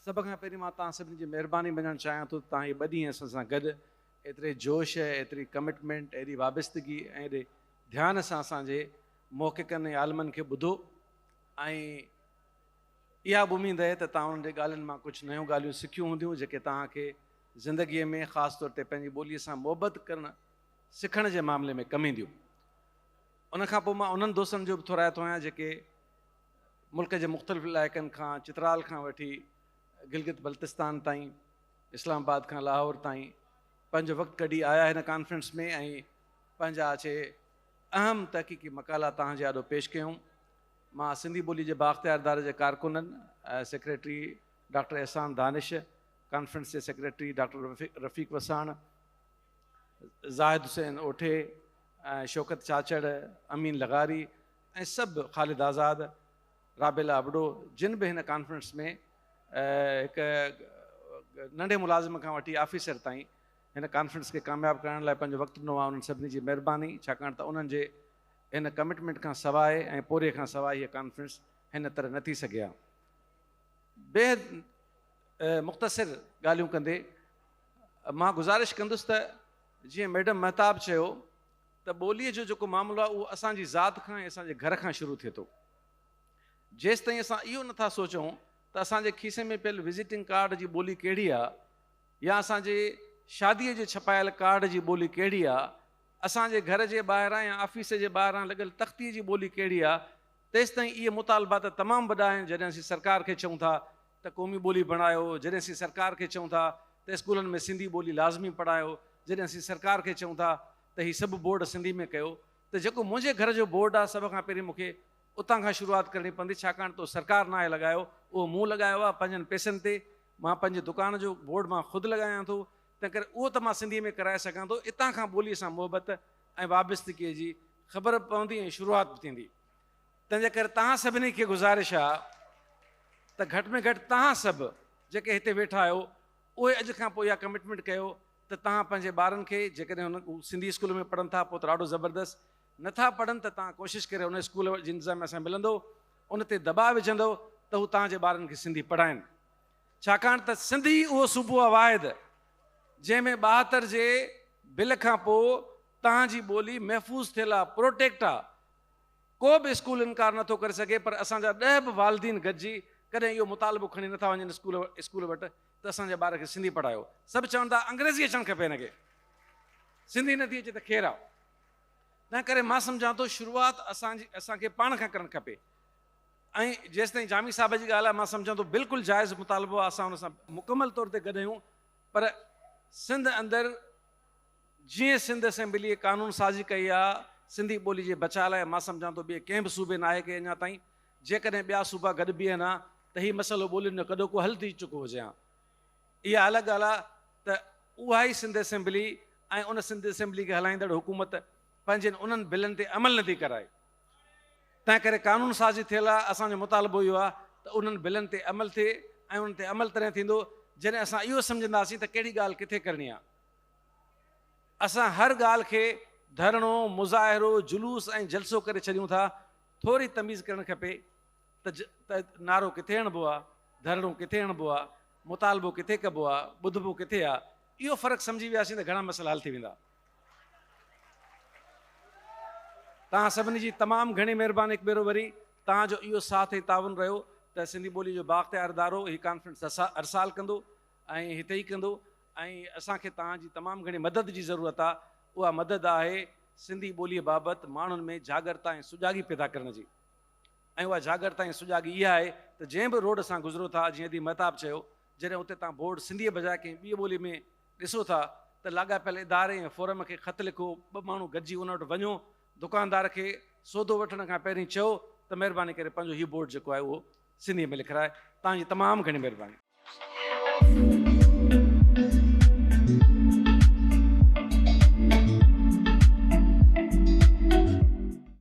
سڀ کان پهرين مان توهان سڀني جي مهرباني مڃڻ چاهيان ٿو ته توهان هي ٻه ڏينهن اسان سان گڏ ايتري جوش، ايتري ڪمٽمينٽ، ايڏي وابستگي ۽ ايڏي ڌيان سان اسان جي محققن ۽ عالمن کي ٻڌو ۽ اها به اميد آهي ته توهان انهن جي ڳالهين مان ڪجهه نيون ڳالهيون سکيون هونديون جيڪي توهان کي زندگيء ۾ خاص طور تي پنهنجي ٻوليء سان محبت ڪرڻ سکڻ جي معاملي ۾ ڪم اينديون. ان کان پوء مان انهن دوستن جو به ٿورائتو آهيان جيڪي ملڪ جي مختلف علائقن کان چترال کان وٺي گلگت بلتستان تائين، اسلام آباد کان لاهور تائين پنهنجو وقت ڪڍي آيا هن ڪانفرنس ۾ ۽ پنهنجا اچي اهم تحقيقي مقالا توهان جي آڏو پيش ڪيون. مان سنڌي ٻولي جي بااختيار اداري جي ڪارڪنن secretary doctor Ehsan Danish, conference جي سيڪريٽري ڊاڪٽر رفيق وساڻ، زاهد حسين اوٺي، شوڪت چاچڙ، امين لغاري ۽ سڀ خالد آزاد، رابيلا ابڙو جن به هن ڪانفرنس ۾ هڪ ننڍي ملازم کان وٺي آفيسر تائين هن ڪانفرنس کي ڪامياب ڪرڻ لاء پنهنجو وقت ڏنو آهي انهن سڀني جي مهرباني ڇاڪاڻ ته انهن جي هن ڪمٽمينٽ کان سواء ۽ پورهيي کان سواء هيء ڪانفرنس هن طرح نه ٿي سگهي ها. بيحد مختصر ڳالهيون ڪندي مان گذارش ڪندس ته جيئن ميڊم مهتاب چيو ته ٻوليء جو جيڪو معاملو آهي اهو اسان جي ذات کان ۽ اسان جي گهر کان شروع ٿئي ٿو. جيستائين اسان اهو نٿا سوچون ته اسان جي کيسي ۾ پيل وزيٽنگ ڪارڊ جي ٻولي ڪهڙي آهي يا اسان جي شاديء جي ڇپايل ڪارڊ جي ٻولي ڪهڙي آهي، اسان جي گهر جي ٻاهران يا آفيس جي ٻاهران لڳل تختيء جي ٻولي ڪهڙي آهي، تيستائين اهي مطالبا ته تمام وڏا آهن، جڏهن اسين سرڪار کي چئون ٿا ته قومي ٻولي بڻايو، جڏهن اسين سرڪار کي چئون ٿا ته اسڪولن ۾ سنڌي ٻولي لازمي پڙهايو، جڏهن اسين سرڪار کي چئون ٿا ته هي سڀ بورڊ سنڌي ۾ ڪيو ته جيڪو منهنجي گهر جو بورڊ آهي سڀ کان پهرين مون کي اتان کان شروعات ڪرڻي پوندي ڇاڪاڻ ته اهو سرڪار ناهي لڳايو اهو مون لڳايو آهي پنهنجن پئسن تي مان پنهنجي دڪان جو بورڊ مان خود لڳايان ٿو تنهن ڪري اهو ته مان سنڌي ۾ ڪرائي سگهان ٿو اتان کان ٻولي سان محبت ۽ وابستگي جي خبر به پوندي ۽ شروعات به ٿيندي تنهن جي ڪري توهان سڀني کي گذارش آهي ته گهٽ ۾ گهٽ توهان سڀ جيڪي هتي ويٺا آهيو اهي اڄ کان پوء اها ڪمٽمينٽ ڪيو ته توهان پنهنجي ٻارن کي جيڪڏهن هن سنڌي اسڪول ۾ پڙهن ٿا پوء ته ڏاڍو زبردست نٿا پڙهن ته توهان ڪوشش ڪري ان اسڪول جي انتظاميا سان ملندو ان تي دٻاء وجهندو ته هو توهان جي ٻارن کي سنڌي پڙهائن ڇاڪاڻ ته سنڌ ئي اهو صوبو آهي واحد جنهن ۾ 72 جي بل کان پوء توهان جي ٻولي محفوظ ٿيل آهي پروٽيڪٽ آهي ڪو به اسڪول انڪار نٿو ڪري سگهي پر اسان جا ڏهه به والدين گڏجي ڪڏهن اهو مطالبو کڻي نٿا وڃن اسڪول اسڪول وٽ ته اسان جي ٻار کي سنڌي پڙهايو سڀ چون ٿا انگريزي اچڻ کپي هن کي سنڌي نٿي اچي ته خير آ تنهن ڪري مان سمجهان ٿو شروعات اسان جي اسان کي پاڻ کان ڪرڻ کپي ۽ جيستائين جامي صاحب جي ڳالهه آهي مان سمجهان ٿو بلڪل جائز مطالبو آهي اسان ان سان مڪمل طور تي گڏ آهيون پر سنڌ اندر جيئن سنڌ اسيمبليء قانون سازي ڪئي آ سنڌي ٻولي جي بچاء لاء مان سمجهان ٿو ٻئي ڪنهن به صوبي ناهي ڪئي اڃا تائين جيڪڏهن ٻيا صوبا گڏ بيهن ها ته هي مسئلو ٻولين جو ڪڏهوڪو حل ٿي چڪو هجي ها. اها الڳ ڳالهه آ ته اها ئي سنڌ اسيمبلي ۽ ان سنڌ اسيمبلي کي هلائيندڙ حڪومت پنهنجن انهن بلن تي عمل نٿي ڪرائي تنهن ڪري قانون سازي ٿيل آ اسان جو مطالبو اهو آ ته انهن بلن تي عمل ٿئي ۽ انهن تي عمل تڏهن ٿيندو جڏهن اسان اهو سمجهنداسين ته ڪهڙي ڳالهه ڪٿي ڪرڻي آ. اسان هر ڳالهه کي ڌرڻو، مظاهرو، جلوس ۽ جلسو ڪري ڇڏيون ٿا، ٿوري تميز ڪرڻ کپي ته نعرو ڪٿي هڻبو آ، ڌرڻو ڪٿي هڻبو آ، مطالبو ڪٿي ڪبو آ، ٻڌبو ڪٿي آ، اهو فرق سمجهي وياسين ته گهڻا مسئلا حل ٿي ويندا. توهان سڀني جي تمام گهڻي مهرباني هڪ ڀيرو وري توهان جو اهو ساٿ ۽ تعاون رهيو ته سنڌي ٻولي جو بااختيار ادارو هي ڪانفرنس هر سال ڪندو ۽ هتي ئي ڪندو ۽ اسان کي توهان جي تمام گهڻي مدد جي ضرورت آ، اها مدد آهي سنڌي ٻوليء بابت ماڻهن ۾ جاڳرتا ۽ سجاڳي پيدا ڪرڻ جي ۽ اها جاڳرتا ۽ سجاڳي اها آهي ته جنهن به روڊ سان گذرو ٿا جيئن ادي مهتاب چيو جڏهن اتي توهان بورڊ سنڌيء بجاء ڪنهن ٻيء ٻوليء ۾ ڏسو ٿا ته لاڳاپيل اداري ۽ فورم کي خط لکو ٻه ماڻهو گڏجي ان وٽ وڃو دڪاندار کي سودو وٺڻ کان پهرين چئو ته مهرباني ڪري پنهنجو هي بورڊ جيڪو آهي اهو سنڌيء ۾ لکرائي توهان جي تمام گهڻي مهرباني.